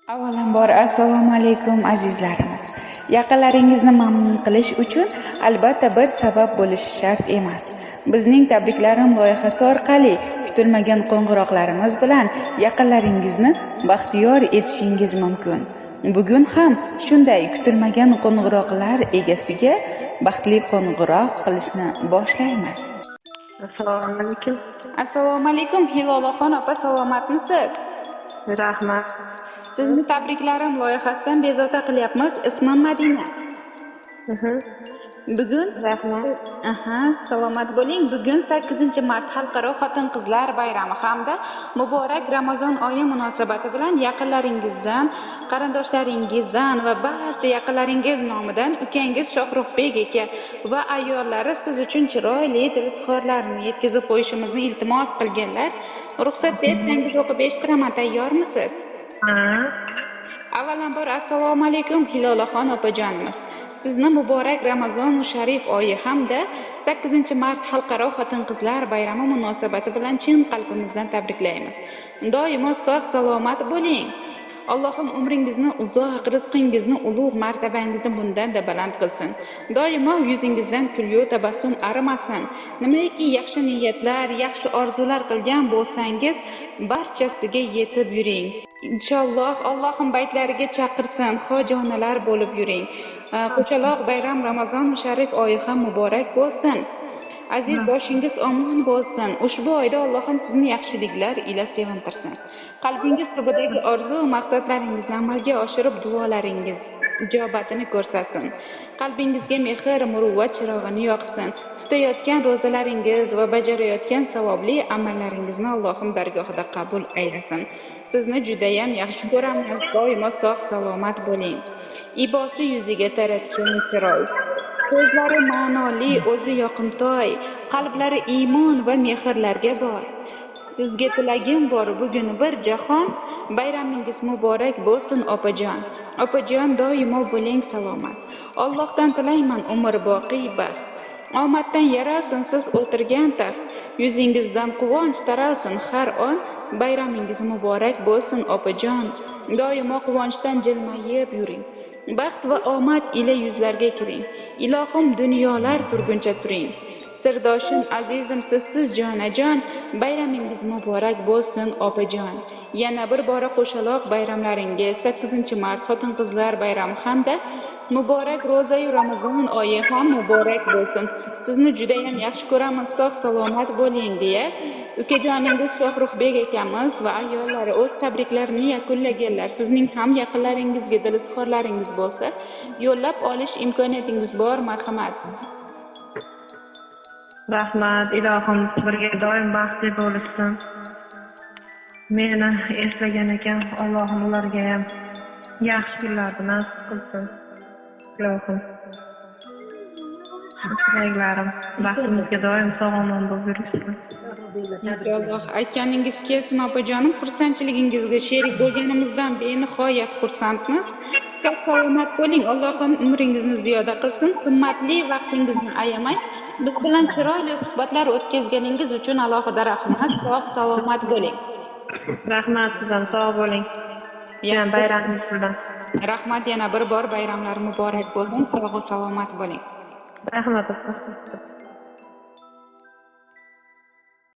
Avvalambor, assalomu alaykum, azizlarimiz. Yaqinlaringizni mamnun qilish uchun albatta bir sabab bo'lishi shart emas. Bizning tabriklarim loyihasi orqali kutilmagan qo'ng'iroqlarimiz bilan yaqinlaringizni baxtiyor etishingiz mumkin. Bugun ham shunday kutilmagan qo'ng'iroqlar egasiga baxtli qo'ng'iroq qilishni boshlaymiz. Assalomu alaykum. Assalomu alaykum, Hilolaxon opa, salomatmisiz? Rahmat. Sizni tabriklarim loyihasidan bezovta qilyapmiz. Ismim Madina. Bugun Rahmat. Aha, salomat bo'ling. Bugun 8-mart, Xalqaro xotin-qizlar bayrami hamda muborak Ramazon oyi munosabati bilan yaqinlaringizdan, qarindoshlaringizdan va barcha yaqinlaringiz nomidan ukangiz Shohruxbek aka va ayollari siz uchun chiroyli tilizhorlarni yetkazib qo'yishimizni iltimos qilganlar. Ruxsat bersangiz, o'qib eshittiraman, tayyormisiz? Ha. Avvalambor, assalomu alaykum, Hilolaxon opajonimiz. Sizni muborak Ramazon sharif oyi hamda 8 mart Xalqaro xotin-qizlar bayrami munosabati bilan chin qalbimizdan tabriklaymiz. Doimo sog' salomat bo'ling. Allohim umringizni uzoq, rizqingizni ulug', martabangizni bundan-da baland qilsin. Doimo yuzingizdan kulgu, tabassum arimasin. Nimaiki yaxshi niyatlar, yaxshi orzular qilgan bo'lsangiz, barchasiga yetib yuring. Inshaalloh, Allohim baytlariga chaqirsin, hojonalar bo'lib yuring. Qo'shaloq bayram, Ramazon sharif oyi ham muborak bo'lsin. Aziz boshingiz omon bo'lsin. Ushbu oyda Allohim sizni yaxshiliklar ila sevintirsin. Qalbingiz tubidagi orzu maqsadlaringizni amalga oshirib, duolaringiz ijobatini ko'rsatsin. Qalbingizga mehr, muruvvat chirog'ini yoqsin. Tutayotgan ro'zalaringiz va bajarayotgan savobli amallaringizni Allohim dargohida qabul aylasin. Sizni judayam yaxshi ko'ramiz. Doimo sog' salomat bo'ling. Ibosi yuziga taratgan chiroy. So'zlari ma'noli, o'zi yoqimtoy, qalblari iymon va mehrlarga boy. Sizga tilagim bor bugun bir jahon, bayramingiz muborak bo'lsin, opajon. Opajon, doimo bo'ling salomat. Allohdan tilayman umr boqiy baxt. Omaddan yaralsin siz o'tirgan taxt. Yuzingizdan quvonch taralsin har on. Bayramingiz muborak bo'lsin, opajon. Doimo quvonchdan jilmayib yuring. Baxt va omad ila yuzlarga kiring. Ilohim, dunyolar turguncha turing. Sirdoshim, azizim, sizsiz jonajon, bayramingiz muborak bo'lsin, opajon. Yana bir bora qo'shaloq bayramlaringiz, 8 mart xotin-qizlar bayrami hamda muborak ro'zayu Ramazon oyi ham muborak bo'lsin. Sizni judayam yaxshi ko'ramiz, sog' salomat bo'ling, deya ukajoningiz Shohruxbek akamiz va ayollari o'z tabriklarini yakunlaganlar. Sizning ham yaqinlaringizga dil izhorlaringiz bo'lsa, yo'llab olish imkoniyatingiz bor, marhamat. Rahmat. Ilohim birga doim baxtli bo'lishsin. Meni eslagan ekan, Allohim ularga ham yaxshi kunlarni nasib qilsin. Ilohim. Tilaklarim baxtimizga doim sog' omon bo'lib yurishsin. Inshaalloh, aytganingiz kelsin, opajonim, xursandchiligingizga sherik bo'lganimizdan benihoyat xursandmiz. Sog' salomat bo'ling, Allohim umringizni ziyoda qilsin. Qimmatli vaqtingizni ayamay biz bilan chiroyli suhbatlar o'tkazganingiz uchun alohida rahmat. Sog' salomat bo'ling. Rahmat, siz ham sog' bo'ling. Yana bayramingiz bilan. Rahmat, yana bir bor bayramlar muborak bo'lsin. Sog' salomat bo'ling. Rahmat, opa.